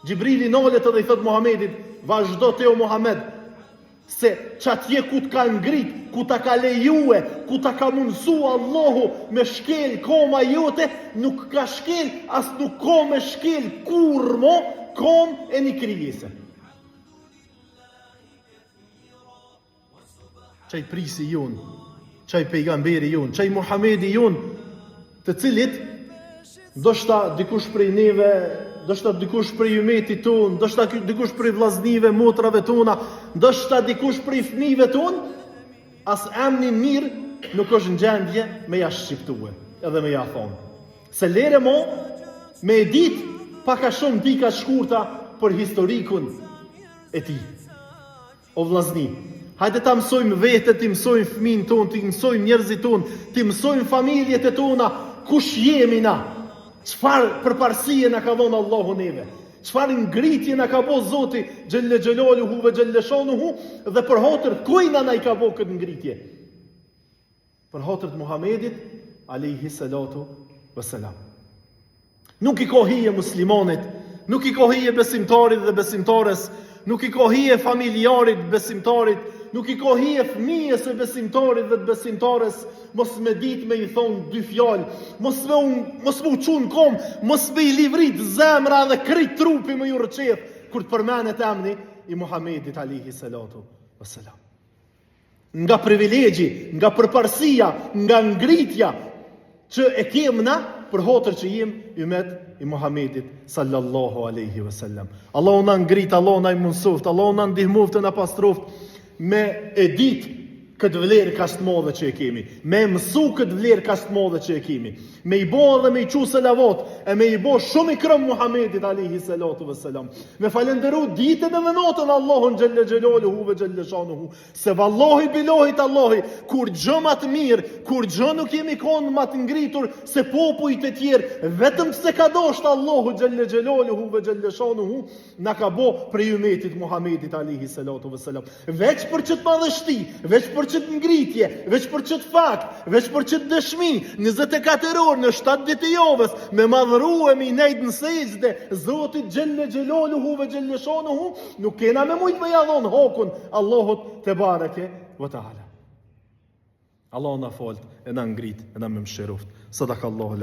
Xhibrili nalet edhe i thot Muhamedit, vazhdo ti o Muhamed, se qatje ku të ka ngrit, ku ta ka lejue, ku ta ka mundësu Allahu me shkel koma jote, nuk ka shkel, as nuk ka me shkel kurrë mo, kom e një krijese. Qaj prisi jonë, qaj pejgamberi jonë, qaj Muhamedi jonë, të cilit, ndoshta dikush prej neve, ndoshta dikush prej ymetit tonë, ndoshta dikush prej vllaznive, motrave tona, ndoshta dikush prej fëmijëve tonë, as emnin mirë nuk është në gjendje me ja shqiptue, edhe me ja thonë. Se lere mo, me e ditë pak a shumë pika shkurta për historikun e tij. O vllazni, hajde ta mësojmë veten, t'i mësojmë fëmijën tonë, t'i mësojmë njerëzit tonë, t'i mësojmë familjet e tona, kush jemi na? Çfarë përparësie na ka dhënë Allahu neve? Çfarë ngritje na ka bo Zoti xhelle xhelaluhu ve xhelle shanuhu dhe për hatër kujna na i ka bo këtë ngritje? Për hatër të Muhamedit alejhi salatu vesselam. Nuk i ka hije muslimanit, nuk i ka hije besimtarit dhe besimtares, nuk i ka hije familjarit besimtarit, nuk i ka hije fëmijës së besimtarit dhe të besimtares, mos me ditë me i thonë dy fjalë, mos me u, mos me u çu në kom, mos me i livrit zemra dhe krejt trupi me ju rrëqeth, kur të përmenet emni i Muhamedit alejhi salatu vesselam. Nga privilegji, nga përparësia, nga ngritja që e kem na për hatër që jem ymet i Muhamedit sallallahu alaihi wasallam. Allahu na ngrit, Allahu na i mundsoft, Allahu na ndihmoft e na pastroft me e ditë këtë vlerë kaq të madhe që e kemi, me e mësu këtë vlerë kaq të madhe që e kemi, me i bo dhe me i çu selavat, e me i bo shumë ikram Muhammedit alejhi salatu ve selam, me falenderu ditën edhe natën Allahun xhelle xhelaluhu ve xhelle shanuhu, Se vallahi bilahi tallahi, kurgjo ma të mirë, kurgjo nuk jemi konë ma të ngritur se popujt e tjerë, vetëm pse ka dashtë Allahu xhelle xhelaluhu ve xhelle shanuhu, na ka bo prej ymetit Muhammedit alejhi salatu ve selam. Veç për qët madhështi, veç për qët ngritje, veç për qët fakt, veç për qët dëshmi, 24 orë në 7 ditë të javës, me madhru e me i nejt në sexhde, Zotit xhelle xhelaluhu ve xhelle shanuhu, Nuk kena me mujtë me ja dhonë hakun Allahut tebareke ve teala. Allahu na faltë e na ngrit e na mëshiroft. Sadakallahu.